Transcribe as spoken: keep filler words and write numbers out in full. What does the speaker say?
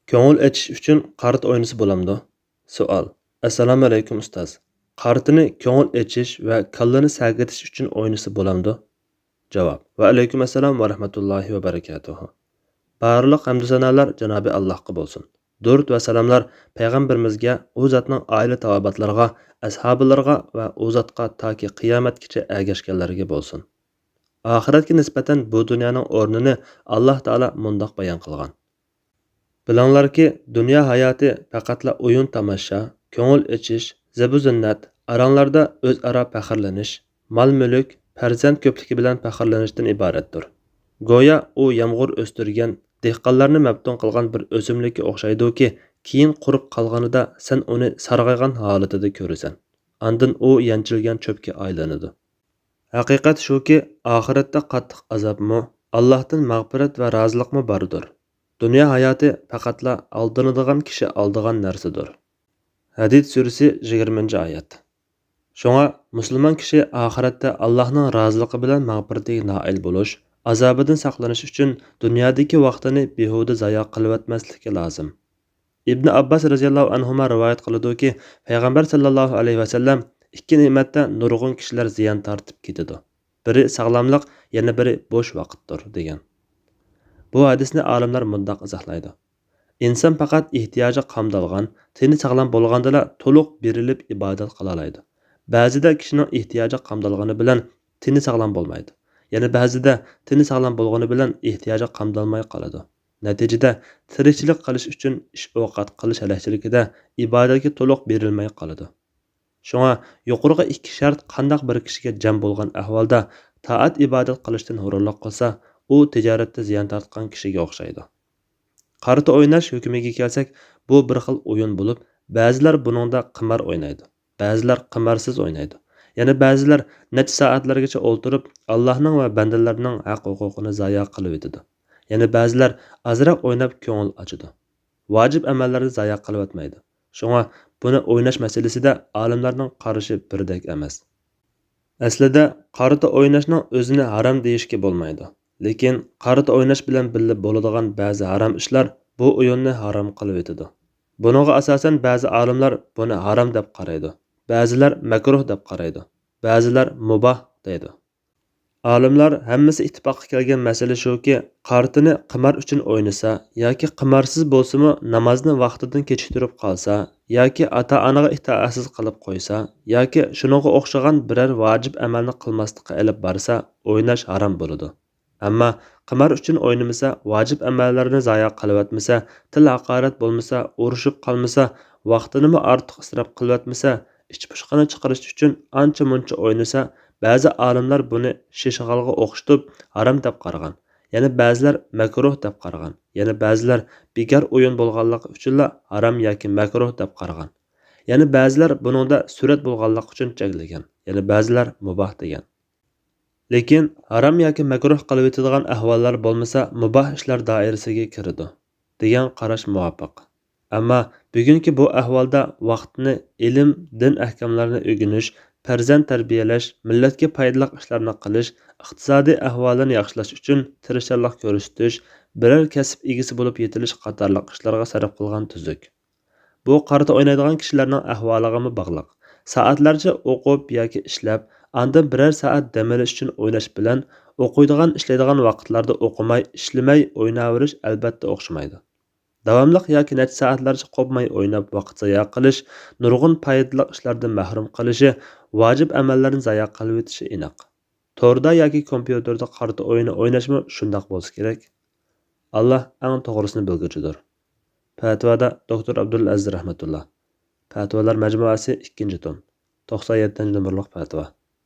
كۆڭۈل ئېچىش ئۈچۈن قارتا ئوينىسا بولامدۇ؟ سوئال. ئەسسالامۇئەلەيكۇم ئۇستاز. قارتىنى كۆڭۈل ئېچىش ۋە كاللىنى سەگىتىش ئۈچۈن ئوينىسا بولامدۇ؟ جاۋاب. ۋەئەلەيكۇم ئەسسالام ۋە رەھمەتۇللاھى ۋە بەرىكاتۇھۇ. بارلىق ھەمدۇ سانالار جانابى ئاللاھقا بولسۇن. دۇرۇت ۋە سالاملار پەيغەمبىرىمىزگە، ئۇ زاتنىڭ ئائىلە تاۋابىئاتلىرىغا، ئەسھابىلىرىغا ۋە ئۇ زاتقا تاكى قىيامەتكىچە ئەگەشكەنلەرگە بولسۇن. ئاخىرەتكە نىسبەتەن بۇ دۇنيانىڭ ئورنىنى ئاللاھ تائالا مۇنداق بايان قىلغان. بىلىڭلاركى، دۇنيا ھاياتى پەقەتلا ئويۇن-تاماشا، كۆڭۈل ئېچىش، زىبۇ-زىننەت، ئاراڭلاردا ئۆزئارا پەخىرلىنىش، مال-مۈلۈك، پەرزەنت كۆپلۈكى بىلەن پەخىرلىنىشتىن ئىبارەتتۇر. گويا ئۇ يامغۇر ئۆستۈرگەن، دېھقانلارنى مەپتۇن قىلغان بىر ئۆسۈملۈككە ئوخشايدۇكى، كېيىن قۇرۇپ قالغىنىدا سەن ئۇنى سارغايغان ھالىتىدە كۆرىسەن. ئاندىن ئۇ يەنچۈرگەن چۆپكە ئايلىنىدۇ. ھەقىقەت شۇكى، ئاخىرەتتە قاتتىق ئازابمۇ، ئاللاھتىن مەغپىرەت ۋە رازىلىقمۇ باردۇر. دۇنيا ھاياتى پەقەتلا ئالدىنىدىغان كىشى ئالىدىغان نەرسىدۇر. ھەدىد سۈرىسى، يىگىرمىنچى ئايەت. شۇڭا مۇسۇلمان كىشى ئاخىرەتتە ئاللاھنىڭ رازىلىقى بىلەن مەغپىرىتىگە نائىل بولۇش، ئازابىدىن ساقلىنىش ئۈچۈن دۇنيادىكى ۋاقتىنى بىھۇدە زايە قىلىۋەتمەسلىكى لازىم. ئىبنى ئابباس رەزىياللاھۇ ئەنھۇما رىۋايەت قىلىدۇكى، پەيغەمبەر سەللەللاھۇ ئەلەيھى ۋەسەللەم، ئىككى نېمەتتە نۇرغۇن كىشىلەر زىيان تارتىپ كېتىدۇ. بىرى ساغلاملىق، يەنە بىرى بوش ۋاقىتتۇر، دېگەن. بۇ ھەدىسنى ئالىملار مۇنداق ئىزاھلايدۇ. ئىنسان پەقەت ئېھتىياجى قامدالغان، تېنى ساغلام بولغاندىلا تولۇق بېرىلىپ ئىبادەت قىلالايدۇ. بەزىدە كىشىنىڭ ئېھتىياجى قامدالغىنى بىلەن تېنى ساغلام بولمايدۇ. يەنە بەزىدە تېنى ساغلام بولغىنى بىلەن ئېھتىياجى قامدالماي قالىدۇ. نەتىجىدە، تىرىكچىلىك قىلىش ئۈچۈن ئىش-ئوقەت قىلىش ھەلەكچىلىكىدە ئىبادەتكە تولۇق بېرىلمەي قالىدۇ. شۇڭا يۇقىرىقى ئىككى شەرت قانداق بىر كىشىگە جەم بولغان ئەھۋالدا تائەت-ئىبادەت قىلىشتىن ھۇرۇنلۇق قىلسا، ئۇ تىجارەتتە زىيان تارتقان كىشىگە ئوخشايدۇ. قارتا ئويناش ھۆكمىگە كەلسەك، بۇ بىر خىل ئويۇن بولۇپ، بەزىلەر بۇنىڭدا قىمار ئوينايدۇ، بەزىلەر قىمارسىز ئوينايدۇ، يەنە بەزىلەر نەچچە سائەتلەرگىچە ئولتۇرۇپ، ئاللاھنىڭ ۋە بەندىلەرنىڭ ھەق-ھوقۇقىنى زايە قىلىۋېتىدۇ، يەنە بەزىلەر ئازراق ئويناپ كۆڭۈل ئاچىدۇ. ۋاجىپ ئەمەللەرنى زايە قىلىۋەتمەيدۇ. شۇڭا بۇنى ئويناش مەسىلىسىدە ئالىملارنىڭ قارىشى بىردەك ئەمەس. ئەسلىدە قارتا ئويناشنىڭ ئۆزىنى ھارام دېيىشكە بولمايدۇ. لېكىن قارتا ئويناش بىلەن بىللە بولىدىغان بەزى ھارام ئىشلار بۇ ئويۇننى ھارام قىلىۋېتىدۇ. بۇنىڭغا ئاساسەن بەزى ئالىملار بۇنى ھارام دەپ قارايدۇ. بەزىلەر مەكرۇھ دەپ قارايدۇ. بەزىلەر مۇباھ دەيدۇ. ئالىملار ھەممىسى ئىتتىپاققا كەلگەن مەسىلە شۇكى، قارتىنى قىمار ئۈچۈن ئوينىسا ياكى قىمارسىز بولسىمۇ نامازنى ۋاقتىدىن كېچىكتۈرۈپ قالسا ياكى ئاتا-ئانىغا ئىتائەتسىز قىلىپ قويسا ياكى شۇنىڭغا ئوخشىغان بىرەر ۋاجىپ ئەمەلنى قىلماسلىققا ئېلىپ بارسا، ئويناش ھارام بولىدۇ. ئەمما قىمار ئۈچۈن ئوينىمىسا، ۋاجىپ ئەمەللەرنى زايە قىلىۋەتمىسە، تىل ھاقارەت بولمىسا، ئۇرۇشۇپ قالمىسا، ۋاقتىنىمۇ ئارتۇق ئىسراپ قىلىۋەتمىسە، ئىچ پۇشقىنى چىقىرىش ئۈچۈن ئانچە-مۇنچە ئوينىسا، بەزى ئالىملار بۇنى شىشغالغا ئوخشىتىپ ھارام دەپ قارىغان، يەنە بەزىلەر مەكرۇھ دەپ قارىغان، يەنە بەزىلەر بىكار ئويۇن بولغانلىقى ئۈچۈنلا ھارام ياكى مەكرۇھ دەپ قارىغان، يەنە بەزىلەر بۇنىڭدا سۈرەت بولغانلىقى ئۈچۈن چەكلىگەن، يەنە بەزىلەر مۇباھ دېگەن. لېكىن ھارام ياكى مەكرۇھ قىلىۋېتىدىغان ئەھۋاللار بولمىسا، مۇباھ ئىشلار دائىرىسىگە كىرىدۇ، دېگەن قاراش مۇۋاپىق. ئەمما بۈگۈنكى بۇ ئەھۋالدا ۋاقىتنى ئىلىم، دىن ئەھكاملارنى ئۆگىنىش، پەرزەنت تەربىيەلەش، مىللەتكە پايدىلىق ئىشلارنى قىلىش، ئىقتىسادىي ئەھۋالىنى ياخشىلاش ئۈچۈن تىرىشچانلىق كۆرسىتىش، بىرەر كەسىپ ئىگىسى بولۇپ يېتىلىش قاتارلىق ئىشلارغا سەرپ قىلغان تۈزۈك. بۇ قارتا ئوينايدىغان كىشىلەرنىڭ ئەھۋالىغىمۇ باغلىق. سائەتلەرچە ئوقۇپ ياكى ئىشلەپ، ئاندىن بىرەر سائەت دەم ئېلىش ئۈچۈن ئويناش بىلەن ئوقۇيدىغان، ئىشلەيدىغان ۋاقىتلاردا ئوقۇماي، ئىشلىمەي ئويناۋېرىش ئەلۋەتتە ئوخشىمايدۇ. داۋاملىق ياكى نەچچە سائەتلەرچە قوپماي ئويناپ ۋاقىت زايە قىلىش نۇرغۇن پايدىلىق ئىشلاردىن مەھرۇم قىلىشى، ۋاجىپ ئەمەللەرنى زايە قىلىۋېتىشى ئېنىق. توردا ياكى كومپيۇتېردا قارتا ئويۇنى ئويناشمۇ شۇنداق بولسا كېرەك. ئاللا ئەڭ توغرىسىنى بىلگۈچىدۇر. پەتىۋادا دوكتور ئابدۇلئەزىز رەھمەتۇللا. پەتىۋالار مەجمۇئەسى، ئىككىنچى توم، توقسان يەتتىنچى نومۇرلۇق پەتىۋا.